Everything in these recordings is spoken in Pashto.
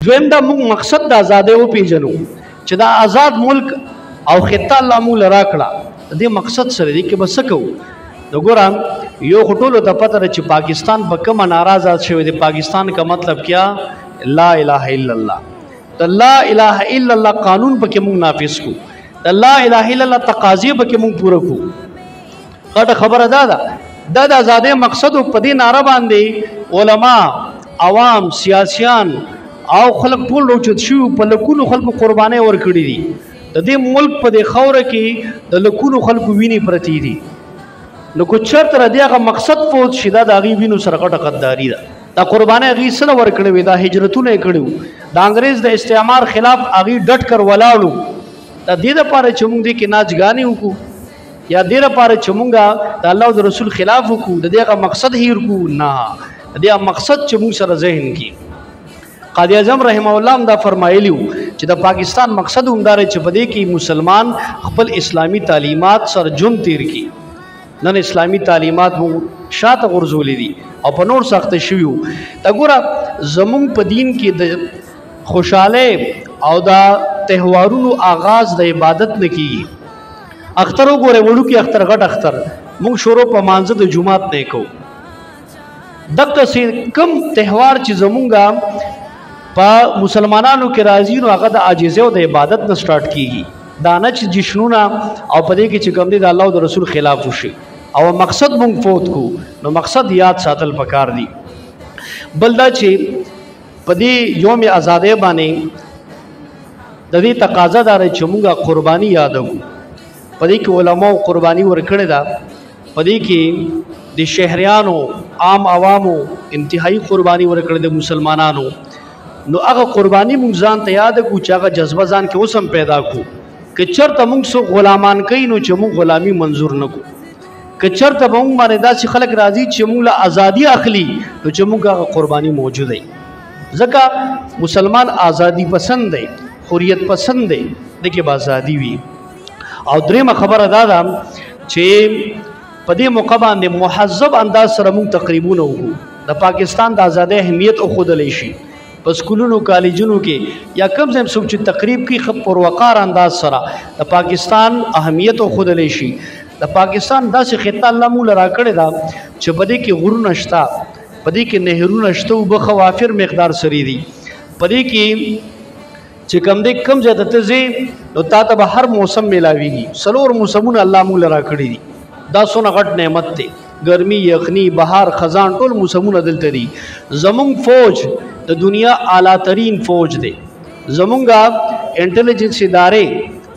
دویم دا موږ مقصد د ازادۍ وپېژنو چې دا آزاد ملک او خطه الله موږ له راکړه، د دې مقصد سره دی کې به څه کوو. نو ګوره یو خو ټولو ته پته ده چې پاکستان په کومه ناره آزاد شوی دی. پاکستان کا مطلب کیا؟ لا اله الا الله. د لا اله الا الله قانون پکې موږ نافذ کو، د لا اله الا الله تقاضې پکې موږ پوره کو. غټه خبره دا ده، دا د ازادۍ مقصد. په دې ناره باندې علما، عوام، سیاسیان او خلک ټول راوچت شوي، په لکونو خلکو قربانۍ ورکړي دي. د دې ملک په دې خاوره کې د لکونو خلکو وینې پرتې دي. نو که چېرته د دې هغه مقصد فوت شي، دا د هغې وینو سره غټه غداري ده. دا قربانۍ هغې څه نه ورکړې وې، دا هجرتونه یې کړي وو، د انګرېز د استعمار خلاف هغې ډټ کر ولاړو. دا دې دپاره چې موږ دې کې ناچ ګانې وکړو یا دې لپاره چې موږ د الله او د رسول خلاف وکړو، د دې هغه مقصد هیر کړو؟ نه، د دې هغه مقصد چې موږ سره ذهن کې. قاضي اعظم رحمه الله هم دا فرمایلی وو چې د پاکستان مقصد هم دا دی چې په دې کې مسلمان خپل اسلامي تعلیمات سره ژوند تیر کړي. نن اسلامي تعلیمات مو شاته غورځولي دي او په نور سخت شوي وو. ته ګوره زمونږ په دین کې د خوشحالۍ او د تهوارونو آغاز د عبادت نه کیږي. اختر وګوره، وړوکی اختر، غټ اختر، موږ شروع په مانځه د جومات نه کوو. دقسې کم تهوار چې زمونږه په مسلمانانو کې راځي، نو هغه د عاجزۍ او د عبادت نه سټارټ کیږي. دا نه چې جشنونه او په دې کې چې کوم دی د الله او د رسول خلاف وشي او مقصد مونږ فوت کو. نو مقصد یاد ساتل پکار دي. بل دا چې په دې یوم ازادۍ باندې د دې تقاضا دا ده چې مونږه قرباني یادو. په دې کې علماو قرباني ورکړې ده، په دې کې د شهریانو، عام عوامو انتهایی قرباني ورکړې ده مسلمانانو. نو هغه قرباني مونږ ځان ته یاد کړو چې هغه جذبه ځان کې اوس هم پیدا کړو. که چېرته مونږ څوک غلامان کوي، نو چې مونږ غلامي منظور نه کړو. که چېرته به مونږ باندې داسې خلک راځي چې مونږ له ازادي اخلي، نو چې مونږ هغه قرباني موجوده وي. ځکه مسلمان ازادي پسند دی، حریت پسند دی، دې کې به ازادي وي. او درېیمه خبره دا ده چې په دې موقع باندې مهذب انداز سره مونږ تقریبونه وکړو، د پاکستان د ازادۍ اهمیت وښودلی شي په سکولونو، کالجونو کې یا کوم ځای څوک چې تقریب کوي، ښه پروقار انداز سره د پاکستان اهمیت وښودلی شي. د پاکستان داسې خطه الله موږ له راکړې ده چې په دې کې غرونه شته، په دې کې نهرونه شته، اوبه ښه وافر مقدار سرې دي. په دې کې چې کوم دی کوم ځای ته ته ځې، نو تا ته به هر موسم میلاویږي. څلور موسمونه الله موږ له راکړي دي. دا څونه غټ نعمت دی. ګرمي، یخني، بهار، خزان، ټول موسمونه دلته دي. زمونږ فوج د دنیا اعلی ترین فوج دی. زمونږه انټلیجنس ادارې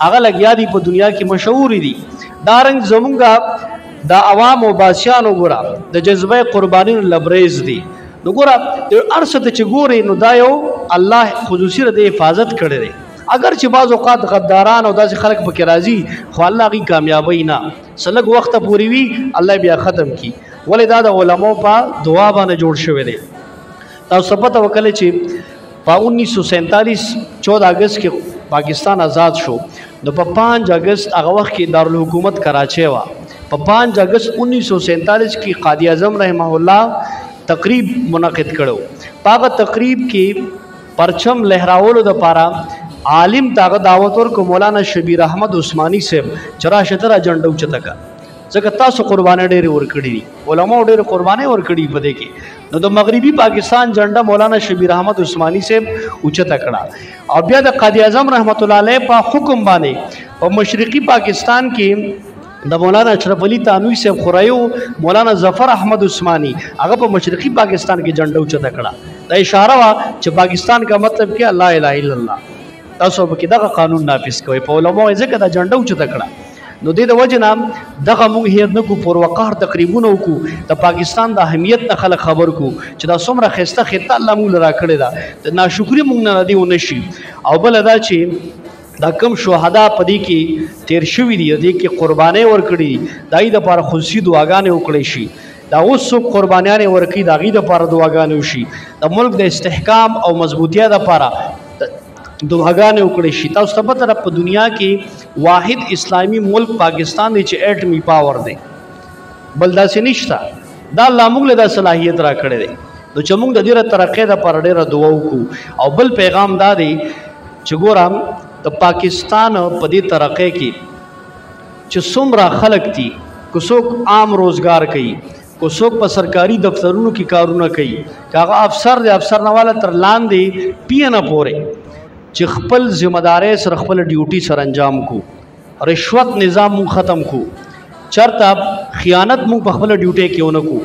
هغه لګیا دي، په دنیا کې مشهورې دي. دا رنګ زمونږه د عوام او باسیانو ګوره د جذبه قربانیو لبریز دي. نو ګوره هر څه ته چې ګورې، نو دا یو الله خصوصي د حفاظت کړی دی. اگر چې بعض اوقات غداران او داسې خلک پکې راځي، خو الله هغوی کامیابوي نه، څه لږ وخته پورې وي، الله بیا ختم کړي. ولې دا د علماو په دعا باندې جوړ شوی دی. تاسو ته پته وکړئ چې په 1947 14 اګست کې پاکستان آزاد شو. نو په 5 اګست، هغه وخت کې دارالحکومت کراچۍ وه، په 5 اګست 1947 کې قاضي اعظم رحمه الله تقریب منعقد کړو. په هغه تقریب کې پرچم لهراولو دپاره عالم ته هغه دعوت ورکړو، مولانا شبیر احمد عثماني صاحب، چې راشه ته را جنډه اوچته کړه، ځکه تاسو قربانۍ ډېرې ورکړي دي، علماو ډېرې قربانۍ ورکړي په دې کې. نو د مغربي پاکستان جنډه مولانا شبیر احمد عثماني صاحب اوچته کړه. او بیا د قاضي اعظم رحمت الله علیه په حکم باندې په مشرقي پاکستان کې د مولانا اشرف علي تانوي صاحب خورایو، مولانا ظفر احمد عثماني، هغه په مشرقي پاکستان کې جنډه اوچته کړه. دا اشاره وه چې پاکستان کا مطلب کې لا اله الا الله، تاسو پکې دغه قانون نافذ کوئ. په علماو یې ځکه دا جنډه اوچته کړه. نو دې د وجې نه دغه موږ هېر نه کړو، پروقار تقریبونه وکړو، د پاکستان د اهمیت نه خلک خبر کړو چې دا څومره ښایسته خطه الله موږ له راکړې ده، د ناشکري موږ نه دې ونه شي. او بله دا چې دا کم شهدا په دې کې تیر شوي دي، دې کې قربانۍ ورکړي دي، د هغوی دپاره خصوصي دعاګانې وکړی شي. دا اوس څوک قربانیانې ورکوي، د هغوی دپاره دعاګانې وشي. د ملک د استحکام او مضبوطیا دپاره دعاګانې وکړی شي. تاسو ته پته ده په دنیا کې واحد اسلامي ملک پاکستان دی چې اټمي پاور دی، بل داسې نشته. دا الله موږ له دا صلاحیت راکړی دی. نو چې موږ د ډیره ترقۍ لپاره ډیره دعا وکړو. او بل پیغام دا دی چې ګوره د پاکستان په دې ترقۍ کې چې څومره خلک دي، که څوک عام روزګار کوي، که څوک په سرکاري دفترونو کې کارونه کوي، که هغه افسر دی، افسر نه والا تر لاندې پی نه پورې چې خپل ذمہ دارۍ سره خپل ډیوټي سره انجام کو، رشوت نظام مون ختم کو، چرته خیانت مون په خپل ډیوټي کې ونه کو.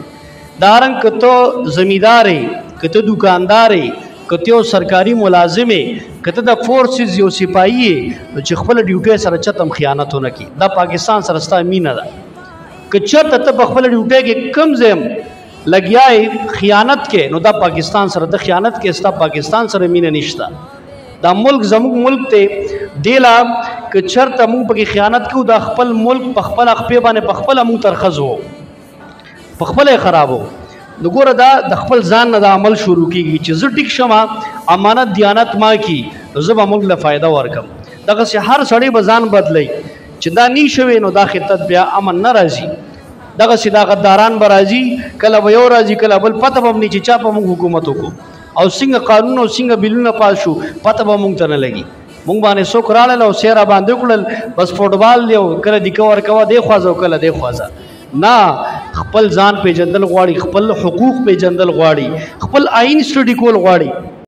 دارنګ که ته زمیندار یې، که ته دکاندار یې، که ته یو سرکاري ملازم یې، که ته د فورسز یو سپاهي یې، نو چې خپل ډیوټي سره چتم خیانت ونه کړي، دا پاکستان سره ستا مینه ده. که چرته ته په خپل ډیوټي کې کم ځای لګیا خیانت کې، نو دا پاکستان سره ته خیانت کې، ستا پاکستان سره مینه نشته. دا ملک زموږ ملک ته دیلا که چرته موږ پکې خیانت کوو، دا خپل ملک په خپل خپې باندې په خپل موږ ترخزو، په خپل خرابو. نو ګوره دا د خپل ځان نه د عمل شروع کیږي چې زه ټیک شم، امانت دیانت ما کی، نو زه به ملک له فایده ورکم. دغسې هر سړی به ځان بدلی چې دا نی شوی، نو دا خطت بیا امن نه راځي. دغسې دا غداران به راځي، کله به یو راځي، کله بل، پته به هم نه چې چا په موږ حکومت وکړو او څنګه قانون او څنګه بلونه پاس شو، پته به مونږ ته نه لګي. مونږ باندې څوک راړل او سیره باندې وکړل، بس فوټبال دی او کله دی کور کوه دی خوازه او کله دی خوازه. نه، خپل ځان پیژندل غواړي، خپل حقوق پیژندل غواړي، خپل آئین سټډي کول غواړي.